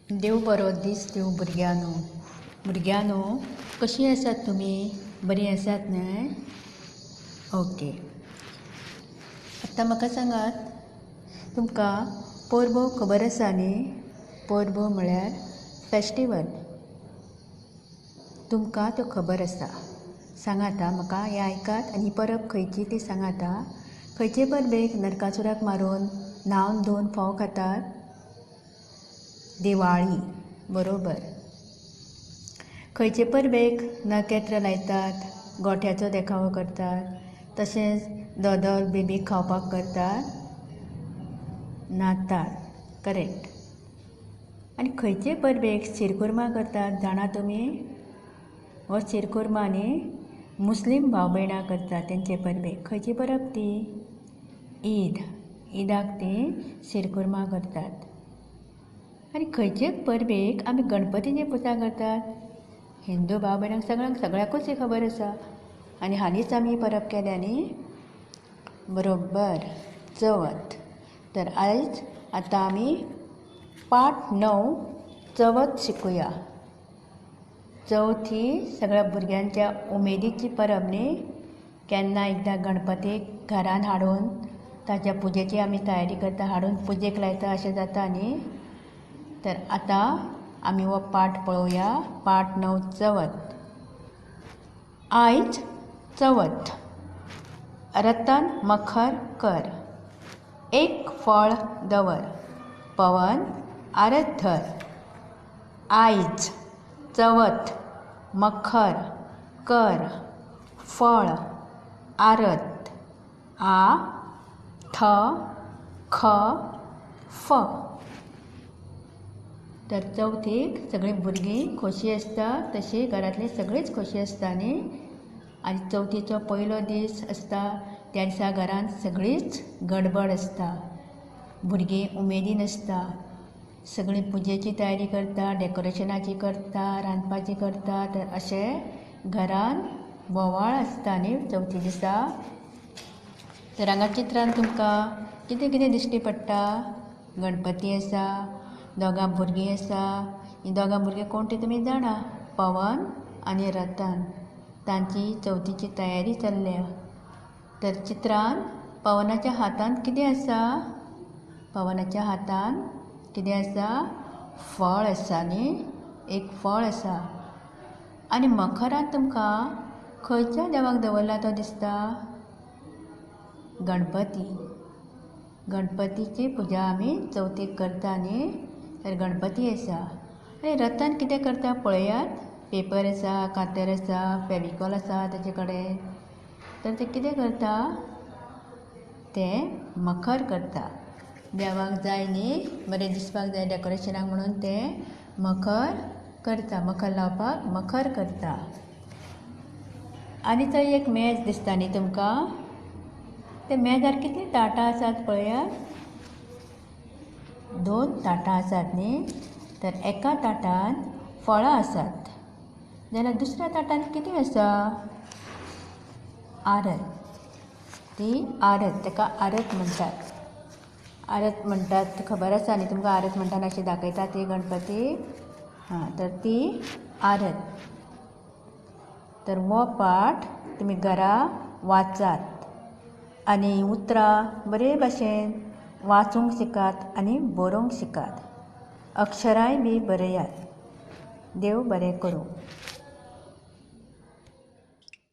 देव बरो दीस दिवं भुरग्यांनो. भुरग्यांनो कशीं आसात तुमी? बरीं आसात न्हय? ओके. आतां म्हाका सांगात, तुमकां परबो खबर आसा न्ही? परबो म्हळ्यार फेस्टिवल. तुमकां त्यो खबर आसा. सांगात आं म्हाका. हें आयकात आनी ही परब खंयची ती सांगात आं. खंयचे परबेक नरकासुराक मारून न्हावन धुवन फोव खातात? दिवाळी. बरोबर. खंयचे परबेक नखेत्र लायतात, गोठ्याचो देखावो करतात, तशेंच दोदोल बेबीक खावपाक करतात? नाताळ. करेक्ट. आनी खंयचे परबेक शिरकुर्मा करतात जाणा तुमी? हो शिरकुर्मा न्ही मुस्लीम भाव भयणां करतात तेंचे परबेक. खंयची परब ती? ईद. ईदाक तीं शिरकुर्मा करतात. आनी खंयचे परबेक आमी गणपतीची पुजा करतात? हिंदू भाव भयणांक सगळ्यांक सगळ्याकूच ही खबर आसा. आनी हालींच आमी ही परब केल्या न्ही? बरोबर, चवथ. तर आयज आतां आमी पाठ 9 चवथ शिकुया. चवथ ही सगळ्या भुरग्यांच्या उमेदीची परब न्ही? केन्ना एकदां गणपतीक घरान हाडून ताच्या पुजेची आमी तयारी करता, हाडून पुजेक लायता अशें जाता न्ही? तर आतां आमी हो पाठ पळोवया. पाठ 9 चवथ. आयज चवथ. रतन मखर कर, एक फळ दवर, पवन आरत धर. आयज चवथ, मखर कर, फळ, आरत. आ थ ख फ. तर चवथीक सगळीं भुरगीं खोशी आसता, तशी घरांतलीं सगळींच खोशी आसता न्ही? आनी चवथीचो पयलो दीस आसता त्या दिसा घरांत सगळीच गडबड आसता. भुरगीं उमेदीन आसता, सगळीं पुजेची तयारी करता, डेकोरेशनाची करता, रांदपाची करता. तर अशें घरान बोवाळ आसता न्ही चवथी दिसा? तर हांगा चित्रान तुमकां कितें कितें दिश्टी पडटा? गणपती आसा, दोगां भुरगीं आसा. हीं दोगां भुरगीं कोण तीं तुमी जाणा, पवन आनी रतन. तांची चवथीची तयारी चल्ल्या. तर चित्रान पवनाच्या हातांत कितें आसा? पवनाच्या हातांत कितें आसा? फळ आसा न्ही? एक फळ आसा. आनी मखरांत तुमकां खंयच्या देवाक दवरला तो दिसता? गणपती. गणपतीची पुजा आमी चवथीक करता न्ही? तर गणपती आसा. आनी रतन कितें करता पळयात. पेपर आसा, कातर आसा, फेविकॉल आसा ताचे कडेन. तर ते कितें करता? तें मखर करता. देवाक जाय न्ही, बरें दिसपाक जाय डेकोरेशनाक, म्हणून तें मखर करता. मखर लावपाक मखर करता. आनी थंय एक मेज दिसता न्ही तुमकां? त्या मेजार कितलीं ताटां आसात पळयात. 2 ताटां आसात न्ही? तर एका ताटांत फळां आसात जाल्यार दुसऱ्या ताटांत कितें आसा? आरत. ती आरत, ताका आरत म्हणटात. आरत म्हणटात खबर आसा न्ही तुमकां? आरत म्हणटात अशी दाखयतात ती गणपती. हां, तर ती आरत. तर हो पाठ तुमी घरा वाचात आनी उतरां बरे भाशेन वाचूंक शिकात आनी बरोवंक शिकात. अक्षरांय बी बरयात. देव बरें करूं.